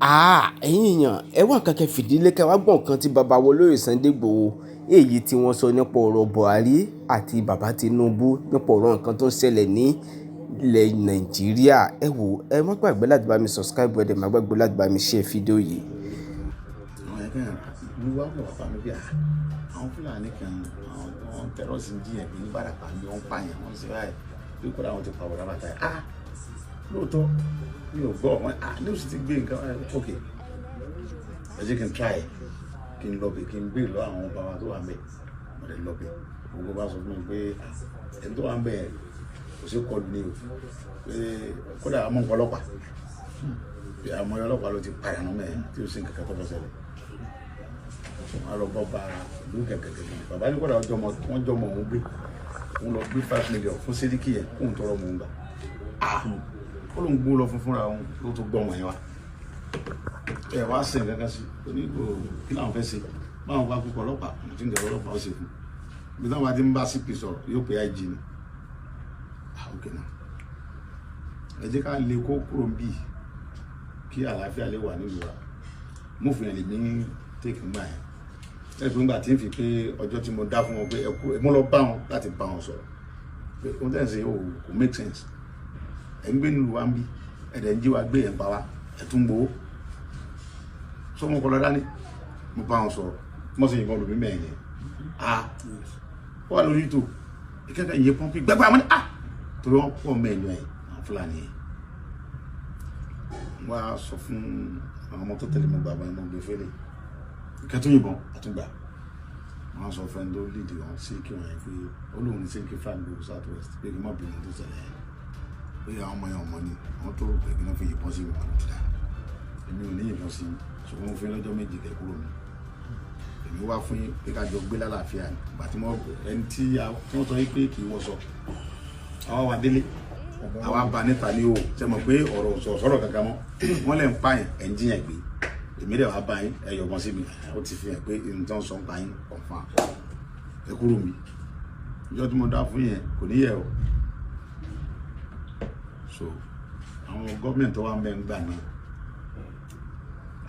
Ẹ̀yin èèyàn, ẹ wá nǹkan kẹ́ fìdílé kẹ́ wá gbọ́ nǹkan tí bàbá wa olóyè Sunday Igboho èyí tí wọ́n sọ nípa ọ̀rọ̀ Buhari àti bàbá Tinubu nípa ọ̀rọ̀ nǹkan tó ń ṣẹlẹ̀ ní ilẹ̀ Nàìjíríà. Ẹ wò, ẹ má gbàgbé láti bá mi subscribe, ẹ dẹ̀ má gbàgbé láti bá mi share fídíò yìí. Àwọn ẹgbẹ́ ìlú wa kò wá bá mi bí i àwọn Fúlàní kan, àwọn tẹrọsì ń jiyàn bí ní Ìbàràpá bí wọ́n ń pààyàn, wọ́n sì báyìí bí kódà wọ́n ti pa bọ̀dá bàtà yìí. Ah, lóòótọ́ mi ò gbọ́ wọn. Ah, news ti gbé nǹkan. Ok, ẹ jẹ́ kí n try, kí n lọ bẹ̀, kí n gbé lọ àwọn bàbá tó wà ń bẹ̀. Mo lè lọ bẹ̀, gbogbo bá sọ fún mi pé ẹni tó wà ń bẹ̀ kò sí kọlu ni o, pé kódà àmọ́ nǹkan ọlọ́pàá, pé àmọ́ ọlọ́pàá ló ti padà nù mẹ́ tí ó sì ń kẹ̀kẹ́ tó fẹ́ ṣẹlẹ̀. Wọn lọ bọ́ ba ìlú kẹ̀kẹ́kẹ́. Bàbá ní kódà wọ́n jọmọ òun gbé, òun lọ gbé 5 million fún sẹ́ríkì yẹn kóun tọrọ mọ̀ òun gbà. Ó lóun gbó lọ fún fúnra òun ló tún gbọ́ ọmọ yẹn wá. Ẹ wá sí nǹkan kan sí onígbò kí làwọn fẹ́ ṣe báwọn bá kúkọ ọlọ́pàá mo ti ń dẹ̀rọ ọlọ́pàá ó ṣe fún ibi táwọn bá ti ń bá CP sọ̀rọ̀ yóò pé IG ni. Ok náà, ẹ jẹ́ ká lè kó kúrò ń bì kí àlàáfíà lè wà nílùú wa. Move yẹn lè ní take ngbà yẹn. Ẹ pé ngbà tí ń fi pé ọjọ́ tí mo dá fún wọn pé ẹ kúrò, mo lọ bá wọn láti bá wọn sọ̀rọ̀ pé ohun tẹ́ ń ṣe ò kò make sense. Ẹ̀ ń gbé nílùú wa ń bí, ẹ̀ dẹ̀ ń jí wa gbé, ẹ̀ ń pa wa, ẹ̀ tún gbowó sọmọ kọlọ dání. Mo bá wọn sọ̀rọ̀, mo sì yìnbọn lómi mẹ́rin yẹn. Ah, ó wà lórí ètò ìkẹ́kẹ́ ìyẹn pọ́npì gbẹ́gbẹ́ àwọn ní ah, torí wọ́n pọ̀ mẹ́rin yẹn, àwọn Fúlàní yẹn. Wọ́n á sọ fún àwọn ọmọ tó tẹ̀lé mi gbàgbọ́ yẹn, mo gbé fẹ́lẹ̀ ìkẹ́tù yìnbọn àtúngbà. Wọ́n á sọ fún ẹni tó lead wọn sí kí wọ́n yẹn pé olóhùn ní sẹ́ńkì Fúlàní gbogbo South West pé kí n má bínú tó ṣẹlẹ̀ yẹn, pé àwọn ọmọ yẹn ọmọ ni àwọn tó rò pé kí wọ́n fi yìnbọn sí mi. Wọn ti dà, èmi ò ní yìnbọn sí mi, ṣùgbọ́n mo fi lọ́jọ́ 2 kẹ́ kúrò mi. Èmi wá fún yín pé ká jọ gbé lálàáfíà ni. Ìgbà tí wọ́n ẹni tí wọ́n sọ yín pé kì í wọ́sọ, àwa wà délé, àwa bá níta ní o ṣe mọ̀ pé ọ̀rọ̀ sọ̀rọ̀ kankan mọ́. Wọ́n lẹ̀ ń pààyàn, ẹ̀ ń jiyàn gbé, èmi dẹ̀ wá bá yín, ẹ̀ yọ̀bọ̀n sí mi. Ó ti fi hàn pé nǹkan sọ ń pa yín confirm. Ẹ kúrò mi. Ìjọ tí mo dá fún yẹn kò ní yẹ o. So àwọn gọ́ọ̀mẹ̀ntì tó wà ń bẹ̀ ń gbà náà,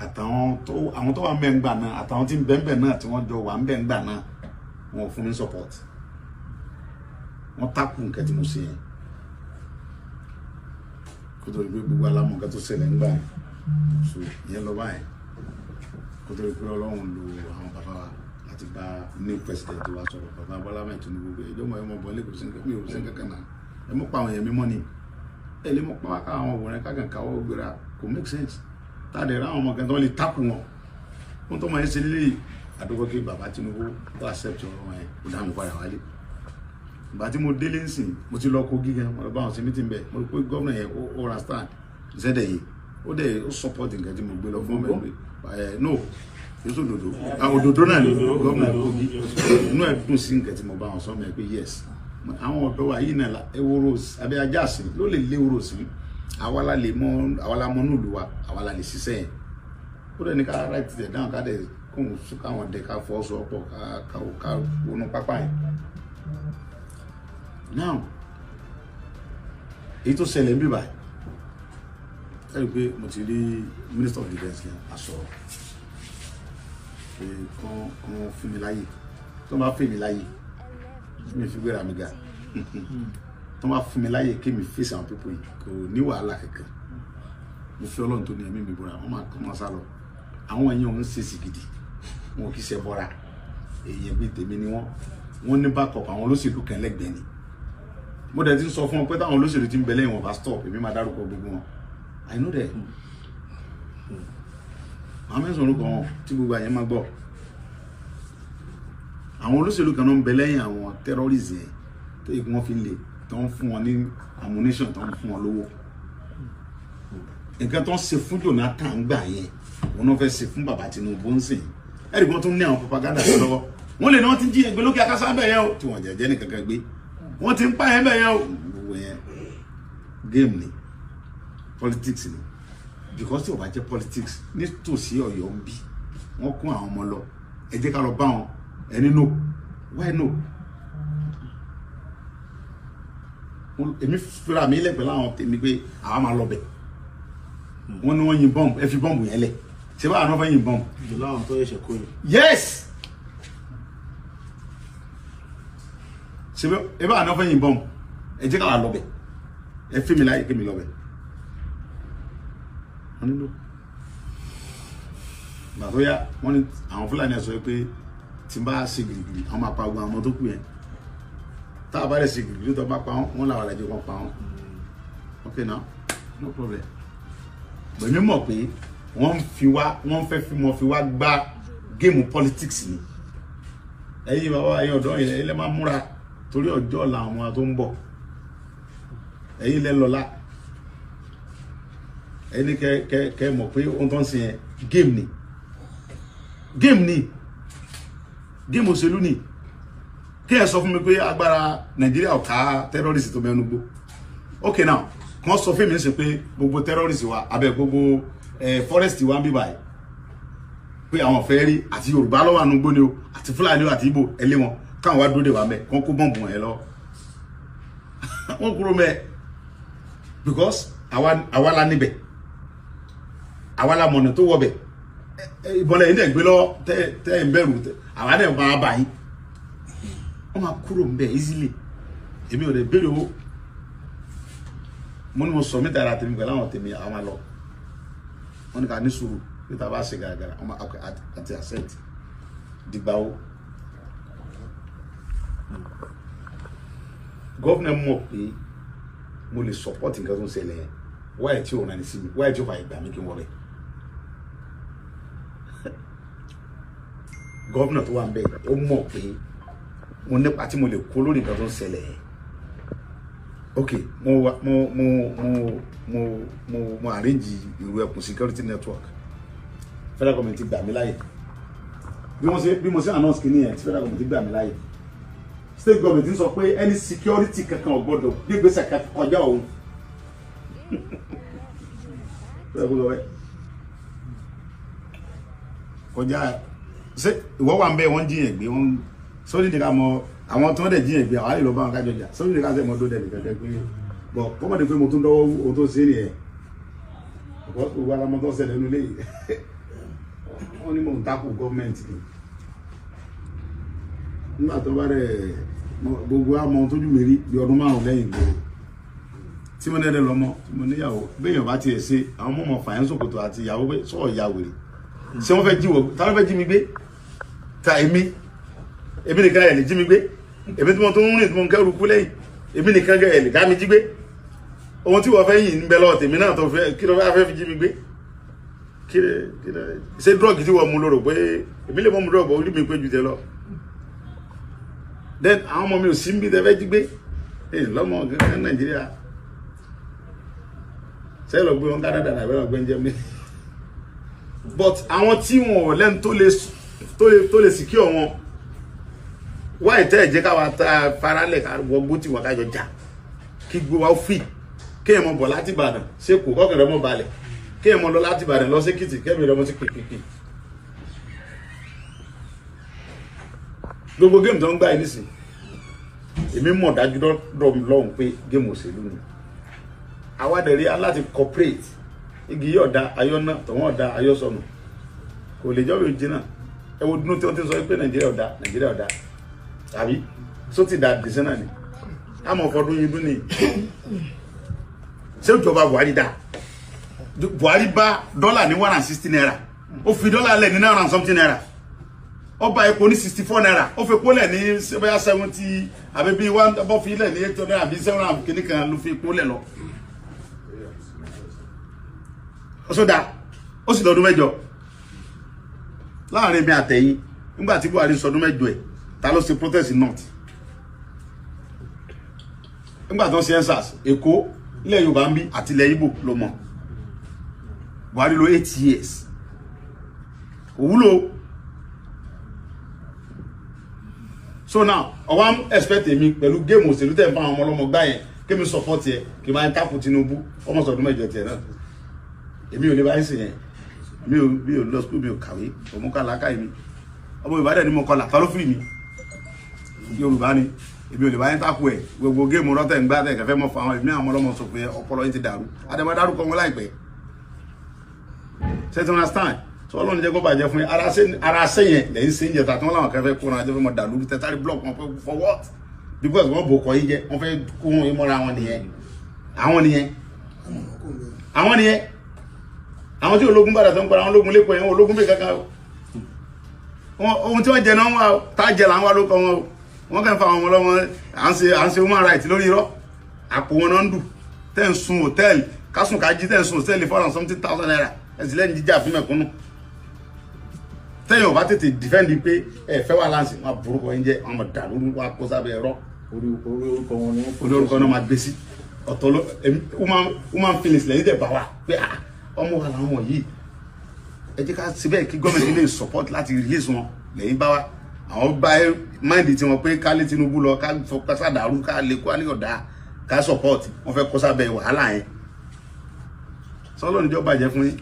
àtàwọn tó àwọn tó wà ń bẹ̀ ń gbà náà, àtàwọn tí ń bẹ̀ ń bẹ̀ náà tí wọ́n jọ wà ń bẹ̀ ń gbà náà, wọn ò fún mi support. Wọ́n takù nǹkan tí mo ṣe yẹn kó tó di pé gbogbo alámọ̀ nǹkan tó ṣẹlẹ̀ ń gbà yẹn. So ìyẹn lọ báyẹn kó tó di pé Ọlọ́run lo àwọn bàbá wa láti bá new president wa sọ̀rọ̀, bàbá Bọ́lá Ahmed Tinubu, pé ìjọba ẹ̀ mọ̀ bọ́ lẹ́kọ̀ọ́ sí mi ò sí kankan náà. Ẹ mọ̀ pa àwọn èèyàn mímọ́ ni, ẹ lè mọ̀ pa wá káwọn ọmọbìnrin kákan káwọ́ gbéra, kò make sense. Tá a dẹ̀ ra àwọn ọmọ kan tó lè takù wọn wọn tó máa ń ṣe lílé àdúgbò kí bàbá Tinubu kó accept ọ̀rọ̀ wọn yẹn, kó dá mi padà wálé. Ìgbà tí mo délé ń sìn, mo ti lọ Kogi gan, mo lọ bá wọn ṣe meeting bẹ́ẹ̀. Mo rò pé gómìnà yẹn ó understand ìṣẹ́dẹ̀ yìí, ó dẹ̀ ó support nǹkan tí mo gbé lọ fún ọmọ ẹ̀. No, yóò òdòdó, òdòdó náà ni gómìnà Kogi. Inú ẹ̀ dùn sí nǹkan tí mo bá wọn sọ mọ́ ẹ pé yes, àwọn ọ̀dọ́ wa yìí náà ewúro abẹ́ ajá sí ló lè lé ewúro sí. Àwa la lè mọ, àwa la mọ nílùú wa, àwa la lè ṣiṣẹ́ yẹn. Ó dẹ̀ ní ká write it down, ká dẹ̀ kóhun káwọn dẹ̀ ká fọ́ sọ pọ̀ ká wọnú pápá yẹn. Now, èyí tó ṣẹlẹ̀ ń bí báyìí, ẹ rí i pé mo ti rí Minister of Defence yẹn, àsọ̀rọ̀ pé kán fún mi láyè. Tó bá fún mi láyè, mi fi gbéra mi ga. Tó bá fún mi láyè kí mi face àwọn people yìí, kò ní wàhálà kankan. Mo fi Ọlọ́run tó ní ẹ̀mí mi búra, wọ́n máa kọ́ máa sá lọ. Àwọn èèyàn òun ṣe sì gidi, wọn kì í ṣe bọ́ra. Èèyàn bíi tèmi ni wọ́n. Wọ́n ní backup àwọn olóṣèlú kan lẹ́gbẹ̀ẹ́ ni. Mo dẹ̀ ti ń sọ fún wọn pé táwọn olóṣèlú ti ń bẹ lẹ́yìn wọn bá stop, èmi máa dárúkọ gbogbo wọn. I know that àwọn mẹ́sàn-án orúkọ wọn tí gbogbo àyẹ̀ máa gbọ́. Àwọn olóṣèlú kan náà ń bẹ lẹ́yìn àwọn terrorists yẹn tó yẹ kí wọ́n fi lè tó ń fún wọn ní ammunition, tó ń fún wọn lówó. Nǹkan tó ń ṣe fún Jonathan gbà yẹn, wọn náà fẹ́ ṣe fún bàbá Tinubu ń sìn. Ẹ̀rí wọn tún ní àwọn propaganda tó lọ́wọ́. Wọ́n lè ní wọ́n ti jí ẹgbẹ́ lókè akásá bẹ̀ yẹn o, tí wọ́n jẹ́jẹ́ ní kankan gbé, wọ́n ti ń pa yẹn bẹ̀ yẹn o. Gbogbo yẹn game ni, politics ni, because tí o bá jẹ́ politics nítòsí Ọ̀yọ́ ń bí, wọ́n kún àwọn ọmọ lọ, ẹ jẹ́ ká lọ bá wọn. Ẹni no, why no? Èmi fúnra mi lẹ́pẹ̀ẹ́ láwọn tèmi pé àwa máa lọ bẹ̀. Wọ́n ní wọ́n yin bọ́ǹbù, ẹ fi bọ́ǹbù yẹn lẹ̀. Ṣé báwa náà fẹ́ yin bọ́ǹbù? Ìjọba àwọn tó ṣẹ̀ṣẹ̀ kó ni. Yes! Ṣé báwa náà fẹ́ yin bọ́ǹbù? Ẹ jẹ́ káwa lọ bẹ̀. Ẹ fi mi láyè kí mi lọ bẹ̀. Wọ́n nílò. Ìgbà tó yá, wọ́n ní àwọn Fúlàní sọ pé tí n bá ṣe gìrìgìrì, àwọn máa pa gbogbo àwọn ọmọ tó kù yẹn. Tá a bá rẹ̀ ṣe gìrìgìrì tó bá pa wọ́n, wọ́n làwọn àlejò kan pa wọ́n. Okay now, no problem. Bẹ̀mí mọ̀ pé wọ́n fi wá, wọ́n fẹ́ fi mọ̀ fi wá gbá géèmù politics ni. Ẹ̀yin bàbá, ẹ̀yin ọ̀dọ́ yẹn, ẹ̀yin lẹ máa múra torí ọjọ́ ọ̀la àwọn tó ń bọ̀. Ẹ̀yin lẹ lọ́la. Ẹ̀yin ní kẹ mọ̀ pé ohun tó ń ṣe yẹn géèmù ni. Géèmù ni. Géèmù òṣèlú ni. Kí ẹ sọ fún mi pé agbára Nàìjíríà ò ká terrorist tó mẹ́nu gbó. Okay now, wọ́n sọ fún mi ṣe pé gbogbo terrorist wa abẹ gbogbo forest wa ń bí báyìí pé àwọn fẹ́ rí àti Yorùbá lọ́wọ́ ànúgbó ni o àti Fúlàní o àti Ìgbò ẹ lé wọn káwọn wá dúró dè wá mẹ́ kán kó bọ́ǹbù wọn yẹn lọ. Wọ́n kúrò mẹ́ because àwa la níbẹ̀, àwa la mọ̀nà tó wọbẹ̀, ìbọn lẹ́yìn dẹ̀ gbé lọ tẹ́ ẹ̀ ń bẹ̀rù àwa dẹ̀ máa bà yín. Wọ́n máa kúrò mbẹ̀ easily. Èmi ò dẹ̀ béèrè owó. Mo ní mo sọ mí tara tèmi pẹ̀lú àwọn tèmi àwọn lọ. Wọ́n ní ká ní sùúrù bí ta bá ṣe gàràgàrà wọ́n máa àti accept dìgbà wo. Gọ́vnà mọ̀ pé mo lè support nǹkan tó ń ṣẹlẹ̀ yẹn. Wáyé tí ò rán ni sí mi, wáyé tí ò fàyè gbà mí kí n wọlé. Gọ́vnà tó wà ń bẹ̀ ó mọ̀ pé mo nípa tí mo lè kó lórí nǹkan tó ń ṣẹlẹ̀ yẹn. Okay, mo arrange ìrù ẹkùn security network. Federal government ti gbà mí láyè. Bí mo ṣe announce kìíní yẹn, tí federal government ti gbà mí láyè. State government ń sọ pé any security kankan ò gbọdọ̀ gbégbèsè kọjá òun. Kọjá ṣé ìwọ wà ń bẹ wọ́n jíyàn gbé wọ́n sórí nìkan mọ àwọn tó ń dẹ̀ jíyàn gbé àwọn àlè lọ bá wọn kájọ jà sórí nìkan sẹ́ mọ́ tó dẹ̀ nìkan kẹ́ pé bọ̀ kọ́mọ̀dé pé mo tún dọ́wọ́ ohun tó ṣe é nìyẹn. Gbogbo ara mọ́ tó ṣẹlẹ̀ nínú ilé yìí. Wọ́n ní mò ń takò gọ́ọ̀mẹ̀ntì ni. Nígbà tó bá rẹ̀ gbogbo àmọ́ tójú mi rí bí ọdún 5 lẹ́yìn ìgboro. Tí mo nẹ́rẹ̀ lọ́mọ tí mo níyàwó béèyàn bá tiẹ̀ ṣe àwọn mọ̀mọ́ fàyẹ́ sòkòtò àti ìyàwó pé sọ̀rọ̀ ìyá wèrè. Ṣé wọ́n fẹ́ jí wọ̀? Ta ló fẹ́ jí mi gbé? Ta èmi? Èmi nìkan ẹ̀ lè jí mi gbé. Èmi tí mo tún ń rìn tí mo ń kẹ́rù kú lẹ́yìn. Èmi nìkan ẹ̀ lè dá mi jí gbé. Ohun tí wọ́n fẹ́ yìn ń bẹ lọ́wọ́ tèmi náà tó fẹ́ kí ló fẹ́ fi jí mi gbé. Kí ló ṣe drug tí wọ́n mú lóró pé èmi lè mọ́ mu drug orí mi pé ju tẹ lọ. Then àwọn ọmọ mi ò sí ń bí tẹ fẹ́ jí gbé. Lọ́mọ kankan Nàìjíríà. Ṣé lọ gbé wọn Canada àbẹ́ lọ gbé ń Germany. But àwọn tí wọn ò lẹ́nu tó lè secure wọn. Wáyé tẹ́ ẹ̀ jẹ́ káwa ta faralẹ̀ ká wọgbó tí wọn kájọ jà kí gbé wa free. Kéèyàn mọ bọ̀ láti Ìbàdàn ṣé kò kọ́kẹ́rẹ́ mọ́ balẹ̀. Kéèyàn mọ lọ láti Ìbàdàn lọ sí Èkìtì kẹ́mi rẹ̀ mọ́ sí pèpèpè. Gbogbo géèmù tó ń gbà yìí nísìn èmi mọ̀ dájú dọ́dọ̀ lọ́hùn pé géèmù òṣèlú ni. Àwa dẹ̀ rí aláti cooperate. Igi yóò da ayọ́ náà tọ̀wọ́n ọ̀dà ayọ́ sọnù. Kò lè jọ́ mi jìnnà. Ẹ wo dúró tí wọ́n ti sọ pé Nàìjíríà ọ̀dà Nàìjíríà ọ̀dà tàbí só ti da dìsẹ́ náà ni. Àmọ́ fọdún yìí dún ni. Ṣé ìjọba Buhari dá? Buhari bá dọ́là ní 160 naira. Ó fi dọ́là lẹ̀ ní 900 something naira. Ó bá epo ní 64 naira. Ó fi epo lẹ̀ ní bóyá 70 àbí bí one bọ́ fi lẹ̀ ní 800 àbí 700 kìíní kan ló fi epo lẹ̀ lọ. Ó sọ dá, ó sì lọ́dún mẹ́jọ. Láàrin mi àtẹ̀yìn, nígbà tí Buhari sọdún mẹ́jọ ẹ̀, ta ló ṣe protest in north? Nígbà tó ń ṣe EndSARS, Èkó, ilẹ̀ Yorùbá ń bí àti ilẹ̀ Ìgbò ló mọ̀. Buhari lò 8 years. Kò wúlò. So now, ọwọ́ ń expect èmi pẹ̀lú géèmù òṣèlú tẹ̀ ń bá àwọn ọmọ ọlọ́mọ gbá yẹn, kémi support yẹ, kí n máa ń takò Tinubu, ọmọ sọdún mẹ́jọ tiẹ̀ náà. Èmi ò lè bá yín sìn yẹn. Mi ò lọ school, mi ò kàwé, òmù ká làákàyè mi. Ọmọ Yorùbá dẹ̀ ni mo kọlà, ta ló fìrì mi? Yorùbá ni. Èmi ò lè bá yín takò ẹ̀. Gbogbo géèmù rọ́tẹ̀ ń gbá tẹ̀ kẹfẹ́ mọ́ fún àwọn èmi àwọn ọmọ ọlọ́mọ sọ pé ọpọlọ yín ti dàrú. Àdèmọ́ dárúkọ wọn láìpẹ́. Ṣé ti understand? So Ọlọ́run jẹ́ kó bàjẹ́ fún yín. Ara ṣe yẹn lẹ́yìn ṣe ń jẹta tí wọ́n láwọn kan fẹ́ kó wọn àjọ fẹ́ mọ dàlú tẹ́tàrí block wọn fẹ́ for what? Because wọ́n bò kọ́ yín jẹ́, wọ́n fẹ́ kó wọn mọ́ra wọn nìyẹn. Àwọn nìyẹn. Àwọn nìyẹn. Àwọn tí ológun bàdà tó ń para àwọn ológun lẹ́kọ̀ọ́ yẹn, ológun bẹ́ẹ̀ kankan o. Ohun tí wọ́n jẹ náà wà, tá jẹ là ń wá ló kọ́ wọn o. Wọ́n kàn fa àwọn ọmọ ọlọ́mọ, à ń ṣe human right lórí irọ́. Àpò wọn náà ń dù. Tẹ́ ń sun hòtẹ́ẹ̀lì, kásùn kájí tẹ́ ń sun hòtẹ́ẹ̀lì 400 and something thousand naira. Ẹ̀sìn lẹ́yìn jíjà fún mẹ̀kúnnù. Tẹ́yìn ò bá tètè defend pé ẹ fẹ́ wà láǹsì, wọn burúkọ yín jẹ́, wọn mọ̀ dàlú wọn kó sábẹ́ ẹ̀rọ. Orí orúkọ wọn ni wọ́n Orí orúkọ náà máa gbé sí. Ọ̀tọ̀ ló human feelings lẹ́yìn tẹ̀ bá wa pé ọmọ wa làwọn yìí. Ẹ jẹ́ ká síbẹ̀ kí gọ́ọ̀mẹ̀ntì lè support láti release wọn lẹ́yìn bá wa. Àwọn bá mind tí wọn pé ká lé Tinubu lọ, ká fọ sádàrú, ká lè kó alẹ́ ọ̀dà, ká support, wọ́n fẹ́ kó sábẹ́ wàhálà yẹn. Sọlọ́ níjọ́ bàjẹ́ fún yín,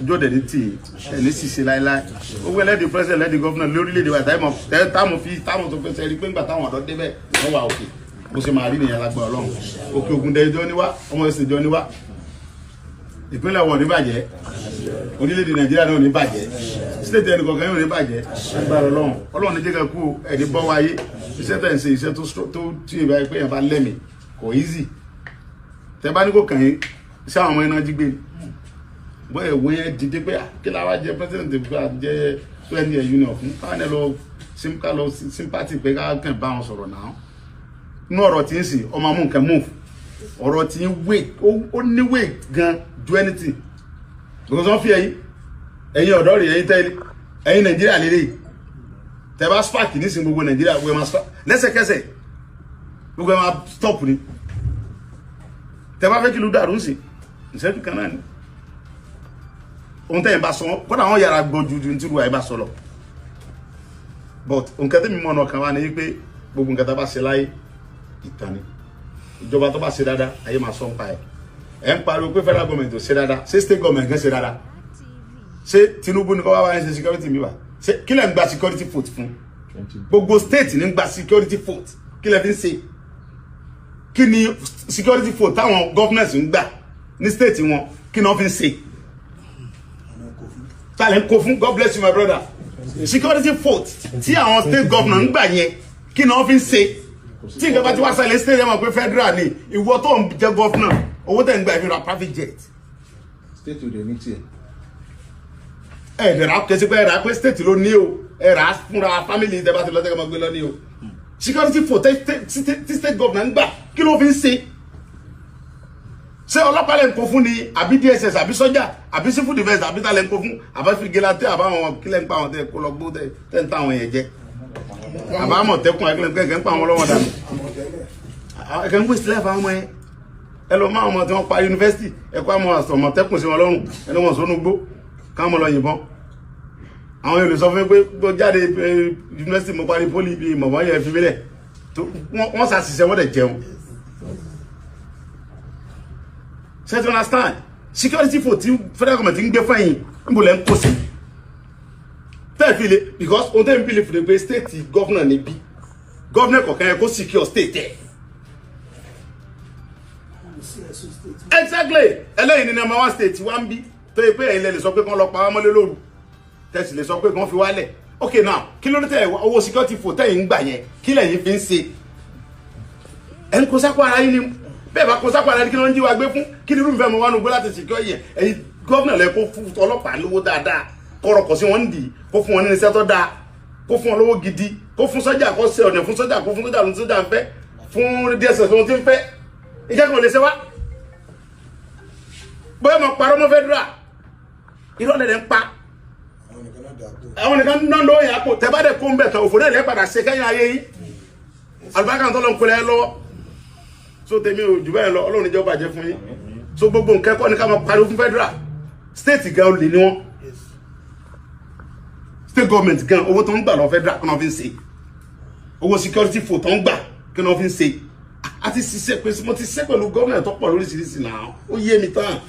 ojú ọ̀dẹ̀ ní tì í, ẹ̀ ní ṣìṣe láéláé. Owó ẹlẹ́dìí president, ẹlẹ́dìí governor lórílẹ̀‐èdè wa, táìmọ̀ fi táwọn tó pèsè rí pé ńgbà táwọn ọ̀dọ́ débẹ̀ wọ́n wà òkè. Bó ṣe máa rí nìyẹn lágbára Ọlọ́run. Òkè Ògùn dẹjọ́ níwá, ọmọ ẹ̀sìn jọ níwá. Ìpínlẹ̀ wọ̀ ní bàjẹ́, orílẹ̀-èdè Nàìjíríà náà ní bàjẹ́, state ẹnì kọ̀ọ̀kan yóò ní bàjẹ́ lágbára Ọlọ́run. Ọlọ́run ní jẹ́ ká kú ẹni bọ́ wáyé. Iṣẹ́ tẹ̀ ń ṣe, iṣẹ́ tó tí ì bá pé yẹn bá lẹ́mìí kò easy. Tẹ bá ní kò kàn yín, iṣẹ́ àwọn ọmọ iná jí gbé ni bọ́ ẹ̀wọ́ yẹn dìde pé kí la wá jẹ president pé a jẹ 20 year union fún káwọn ẹ lọ ká lọ sympathy pé ká kàn bá wọn sọ̀rọ̀ náà. Inú ọ̀rọ̀ tí ń sìn ọmọ amú nǹkan move, ọ̀rọ̀ tí ń weight, ó ní weight gan ju anything, because wọ́n fi ẹ̀yin ọ̀dọ́ rẹ̀, ẹ̀yin tẹ́lẹ̀, ẹ̀yin Nàìjíríà lélẹ̀ tẹ́ bá spark nísìnyí, gbogbo Nàìjíríà gbogbo ẹ̀ máa spark lẹ́sẹ̀kẹsẹ̀, gbogbo ẹ̀ máa stop ni. Tẹ́ bá fẹ́ kí ìlú dàrú sí ìṣẹ́jú kan náà ni. Ohun tẹ́yìn bá sọ, kódà wọ́n yára gbọ́ ju ju tí olúwa yìí bá sọ lọ. But nǹkan tẹ́mi mọ̀ ọ̀nà kan wá ní pé gbogbo nǹkan tá a bá ṣe láyé, ìtàn ni. Ìjọba tó bá ṣe dáadáa, ayé máa sọ ń pa ẹ̀. Ẹ̀ ń pariwo pé federal government ò ṣe dáadáa. Ṣé state government gan ṣe dáadáa? Ṣé Tinubu ní kọ́ wá wá ń ṣe security mi wá? Ṣé kí lẹ̀ ń gba security vote fún? Gbogbo state ní ń gba security vote. Kí lẹ̀ fi ń ṣe? Kí ni security vote táwọn governors ń gbà ní state wọn? Kí ni wọ́n fi ń ṣe? Tálẹ̀ ń kó fún? God bless you, my brother. Security vote tí àwọn state governor ń gbà yẹn, kí ni wọ́n fi ń ṣe? Tí nǹkan bá ti wá ṣẹlẹ̀ state, ẹ̀ mọ̀ pé federal ni. Ìwọ tó ń jẹ́ governor, owó tẹ̀ ń gbà fi ra private jet. State ò dẹ̀ ní tiẹ̀. Ẹ dẹ̀ ra kẹsí pé ẹ rà pé state ló ní o, ẹ rà fúnra family tẹ bá ti lọ tẹ́kẹ̀ máa gbé lọ ní o. Security vote tí state governor ń gbà, kí ló fi ń ṣe? Ṣé ọlọ́pàá lẹ́ ń kó fún ni, àbí DSS, àbí sọ́jà, àbí civil defence, àbí tá lẹ́ ń kó fún, àbá fìgìláńtẹ́, àbáwọn kílẹ̀ ń pa àwọn tẹ́ kó lọ gbó tẹ́ ń ta àwọn yẹn jẹ, àbá àmọ̀tẹ́kùn, akílẹ̀ kẹ́kẹ́ ń pa àwọn ọlọ́wọ́n dànù, ẹ̀kẹ́ ń waste life àwọn ọmọ yẹn? Ẹ lọ máa ọmọ tí wọ́n parí yunifásitì, ẹ kó àwọn àmọ̀tẹ́kùn sí wọn lọ́rùn, ẹni wọn sọnù gbó káwọn lọ yìnbọn. Àwọn yóò lè sọ fún mi pé tó jáde yunifásitì, mo parí poly bíi mọ̀mọ́ yẹn fi mílẹ̀, wọ́n ṣàṣìṣe, wọ́n dẹ̀ jẹun. Ṣé you understand? Security vote tí federal government ń gbé fẹ́yìn, níbo lẹ́ ń kó sí tẹ́ẹ̀ fi le? Because ohun tẹ́ẹ̀ ń bí lè fìdí pé state governor níbí, governor kọ̀ọ̀kan yẹ kó secure state ẹ̀. Exactly. Ẹlẹ́yìn ní number one state wa ń bí tó yẹ pé ẹ̀yin lẹ lè sọ pé kán lọ pa wá mọ́lé lóru, tẹ̀sí lè sọ pé kán fi wálẹ̀. Ok, now, kí ló dé tẹ̀ owó security vote tẹ̀yìn ń gbà yẹn, kí lẹ̀yin fi ń ṣe? Ẹ̀ ń kó sápò ara yín ni. Bẹ́ẹ̀ bá kó sápò ara yín, kí ló ń jí wa gbé fún? Kí ni irúfẹ́ mọ wánu gbé láti secure yẹn? Ẹ̀yin gómìnà lẹ kó fún ọlọ́pàá lówó dáadáa, kọ́rọ̀kọ̀ sí wọn ń dì í, kó fún wọn ní iṣẹ́ tó dáa, kó fún wọn lówó gidi, kó fún sọ́jà, kó ṣe ọ̀nà fún sọ́jà, kó fún sọ́jà lóhun tí sọ́jà ń fẹ́, fún DSS lóhun tí ń fẹ́. Ìjẹ́ kan ò lè ṣe wá bóyá mo parọ́ mọ́ federal, irọ́ lẹ̀ ń pa. Àwọn nìkan náà lọ́wọ́ yà kó tẹ́ bá dẹ̀ kó ń bẹ̀ tán, òfò náà lẹ́ padà ṣe kẹ́yìn ayé yín. Àlùbáríkà tó lọ ń kulẹ̀ lọ́wọ́. So tèmi ò jù bẹ́ẹ̀ lọ. Ọlọ́run níjọ́ bàjẹ́ fún yín. So gbogbo nǹkan kọ́ ni ká máa pariwo fún federal. State gan olè ni wọ́n. State government gan, owó tó ń gbà lọ federal, kí wọ́n fi ń ṣe? Owó security vote tó ń gbà, kí wọ́n fi ń ṣe? Àti ṣiṣẹ́ pé mo ti ṣiṣẹ́ pẹ̀lú gómìnà tó pọ̀ lóríṣiríṣi náà, ó yé mi tán.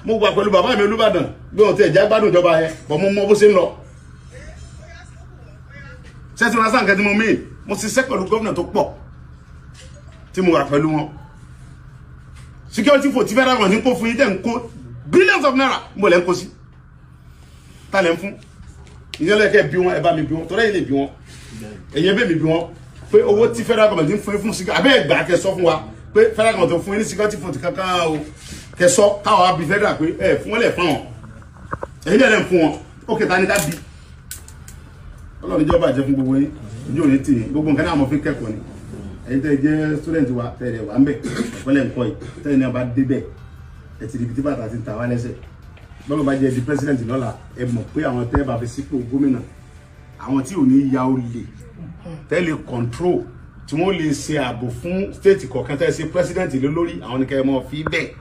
Mo wà pẹ̀lú bàbá mi Olúbàdàn bí wọn ti ẹ̀já gbádùn ìjọba yẹn bọ̀, mo mọ bó ṣe ń lọ. Ṣé tí wọn sá nǹkan tí mo mí, mo ṣiṣẹ́ pẹ̀lú gómìnà tó pọ̀ tí mo wà pẹ̀lú wọn. Security vote tí federal government ń kó fún yín, tẹ̀ ń kó billions of naira, mo lẹ́ ń kó sí. Ta lẹ́ ń fún? Ìyẹn lẹ́kẹ́ bí wọn, ẹ bá mi bí wọn, tọ́lá yìí lè bí wọn, ẹ̀yẹ bẹ́ẹ̀ mi bí wọn pé owó tí federal government ń fún yín fún security, abẹ́ ẹ̀gbà kẹ sọ fún wa pé federal government fún yín ní security fund kankan o, kẹ sọ káwọn á bi federal pé ẹ fún wọn lẹ̀ fún wọn, ẹ̀yin lẹ̀ ń fún wọn. Ó kẹta ní ká bí Ọlọ́run ìjọba jẹ́ fún gbogbo yín, ojú òní tì yín. Gbogbo nǹkan náà mo fi kẹ́kọ̀ọ́ ni. Ẹ̀yin tẹ́ ẹ jẹ́ student wa, tẹ́ ẹ wà ń bẹ̀ ẹ̀kọ́lẹ̀ ńkọ́ yìí, tẹ́ ẹ ní ọba débẹ̀ ẹ ti di ibi tí bàtà ti ń ta wá lẹ́sẹ̀. Bọ́lá bá jẹ́ di president lọ́la, ẹ mọ̀ pé àwọn tẹ́ ẹ bá fi sípò gómìnà, àwọn tí ò ní ya olè, tẹ́ lè control, tí wọ́n lè ṣe ààbò fún state kọ̀ọ̀kan tẹ́ ẹ ṣe president lé lórí, àwọn ni kẹ́ ẹ mọ̀ fi bẹ́ẹ̀.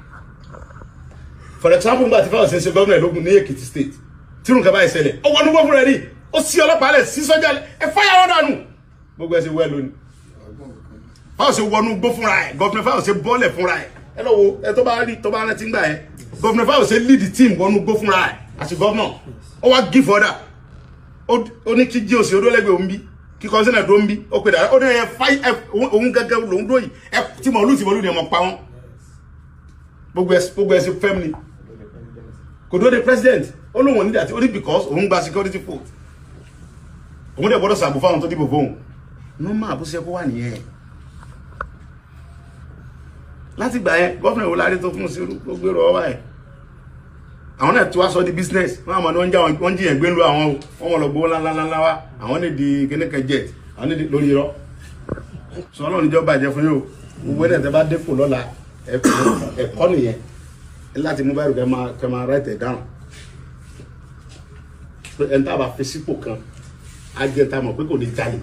For example, nígbà tí Fáyọ̀ṣe ṣe gómìnà lógun ní Èkìtì State, tí nǹkan báyìí ṣẹlẹ̀, ó wọnú gbọ́ fúnra ẹ̀ ní ó sí ọlọ́pàá lẹ̀ sí sọ́jà lẹ̀, ẹ fáyà wọn dànù, gbogbo ẹ ṣe wẹ́ lónìí. Fáyọ̀ṣe wọnú gbó fúnra ẹ̀, governor Fáyọ̀ṣe bọ́ọ̀lẹ̀ fúnra ẹ̀. Ẹ lọ wo ẹ tó bá rí tó bá rántí gbà ẹ, governor Fáyọ̀ṣe lead the team wọnú gbó fúnra ẹ̀ àti governor. Ó wá give order, ó ní kí jí òsì odólẹ́gbẹ̀ẹ́ òun bí kí kọ́sínà tó ń bí, ó pè dára, ó ní ẹ fáyì ẹ òun gẹ́gẹ́ lòún dó yìí, ẹ tí mọ̀lú tí mọ̀lú ni ẹ mọ̀ pa wọ́n. Gbogbo ẹ ṣe fẹ́m ni kò dúró de president. Ó lóun ò ní dàtí ó ní because òun gba security vote, òun dẹ̀ gbọ́dọ̀ sàbò fáwọn tó dìbò fóun. Normal bó ṣe kó wà nìyẹn. Láti gbà yẹn, governor wo lárí tó fún sí gbogbo èrò ọwọ́ ẹ̀? Àwọn náà tí wàá sọ di business wọn, àmọ́ ni wọ́n ń já wọ́n jiyàn gbé lu àwọn o, wọ́n wọ́n lọ gbowó ńláńláńlá wa, àwọn ní di kíníkan jet, àwọn ní di lórí irọ́. Sọ Ọlọ́run níjọ́ bàjẹ́ fún yín o. Gbogbo ẹ̀ tẹ́ bá dépò lọ́la, ẹ̀kọ́ nìyẹn láti mú báyìí kẹ́ máa write it down pé ẹni tá a bá fi sípò kan á jẹ́ tá a mọ̀ pé kò ní jalè.